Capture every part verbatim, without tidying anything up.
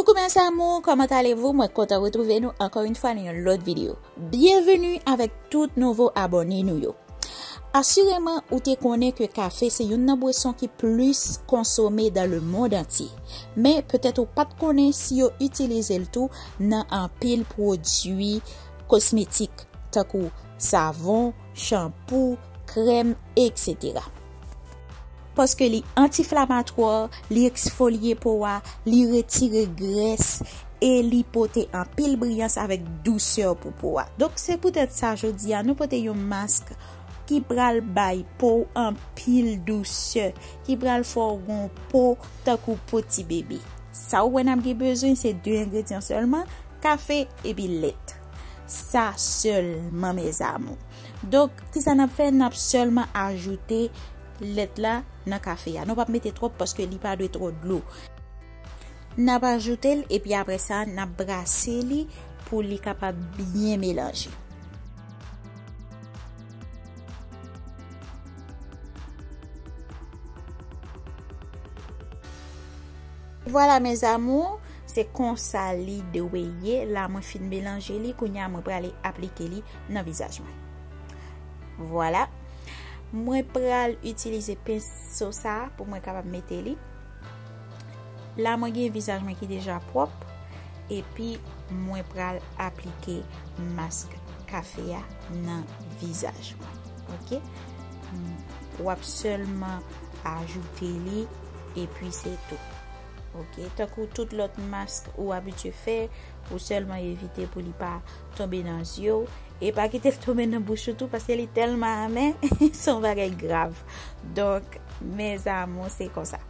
Coucou mes amours, comment allez-vous? Mwen kontan retwouve nou ankò yon fwa nan yon lòt videyo. Byenveni avèk tout nouvo abòne nou yo. Asireman, ou te konnen ke kafe se youn nan bwason ki plis konsome dans le monde entier. Men petèt ou pa t konnen si yo itilize l tou nan anpil pwodui kosmetik, tankou savon, chanpou, krèm, etsetera. Paske li anti-enflamatwa, li eksfolye po a, li retire grès, e li pote anpil briyans avèk dousè pou po a. Donk, se poutèt sa, jodi a, nou pote yon mask ki pral bay po w anpil dousè, ki pral fè w gen yon po tankou po ti bebe. Sa w wè n ap gen bezwen, se de engredyan sèlman, kafe epi lèt. Sa sèlman, mes amours. Donk, kisa n ap fè? N ap sèlman ajoute lèt la nan kafe a. Nou p ap mete twòp paske li pa dwe twò dlo. N ap ajoute l epi apre sa, n ap brase li pou li kapab byen melanje. Vwala, mes amours, se konsa li dwe ye. La, mwen fin melanje li, kounye a mwen prale aplike li nan vizaj mwen. Vwala. Mwen pral itilize penso sa pou mwen kapab mete li. La, mwen gen vizaj mwen ki deja pwòp, epi mwen pral aplike mask kafe a nan vizaj mwen. Oke? W ap sèlman ajoute li, epi se tou. Oke? Tankou tout lòt mask ou abitye fè, ou sèlman evite pou li pa tonbe nan zye w. E pa kite l tonbe nan bouch ou tou, paske li tèlman amè, se yon bagay grav. Donk, mes amours, se konsa.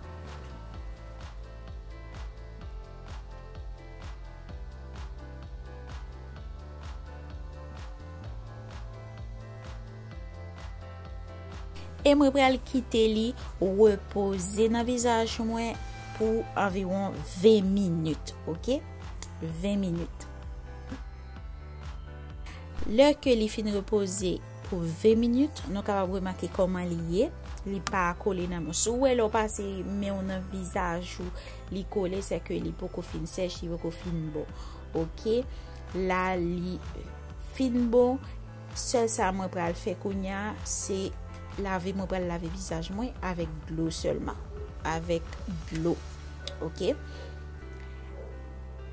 E mwen pral kite li repoze nan vizaj mwen pou anviwon ven minit, oke? Ven minit. Lè ke li fin repoze pou ven minit, nou kapab remake kòman li ye. Li pa kole nan men w. Si w wè lè w pase men w nan vizaj ou, li kole, se ke li poko fin sèch, li poko fin bon. Oke? La, li fin bon. Sèl sa mwen pral fè kounye a, se lave, mwen pral lave vizaj mwen avèk dlo sèlman. Avèk dlo. Oke?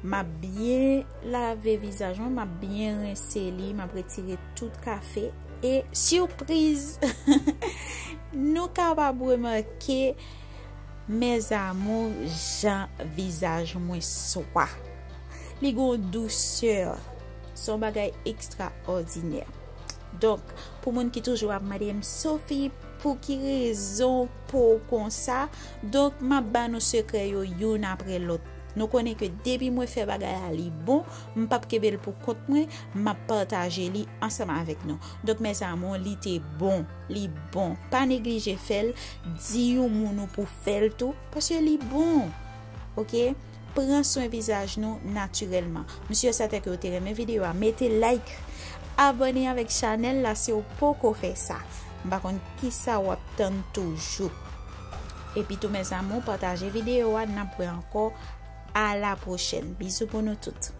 M ap byen lave vizaj mwen, m ap byen rense li, m ap retire tout kafe. E sipriz! Nou kapab remake, mes amours, jan vizaj mwen swa. Li gen yon dousè. Se yon bagay ekstraòdinè. Donk, pou moun ki toujou ap mande m, "Sophie, pou ki rezon po w konsa?" Donk, m ap ba nou sekrè yo youn apre lòt. Nou konnen ke depi mwen fè bagay la, li bon, m p ap kenbe l pou kont mwen, m ap pataje li ansanm avèk nou. Donk, mes amours, li te bon, li bon. Pa neglije fè l, di yon moun ou pou fè l tou, paske li bon. Oke? Pran swen vizaj nou natirèlman. M si e sèten ke w te renmen videyo a, mete like, abòne avèk chanèl la si w poko fè sa. M pa konn kisa w ap tann toujou. Epi tou, mes amours, pataje videyo a, n ap wè ankò. A la pwochèn. Bizou pou nou tout.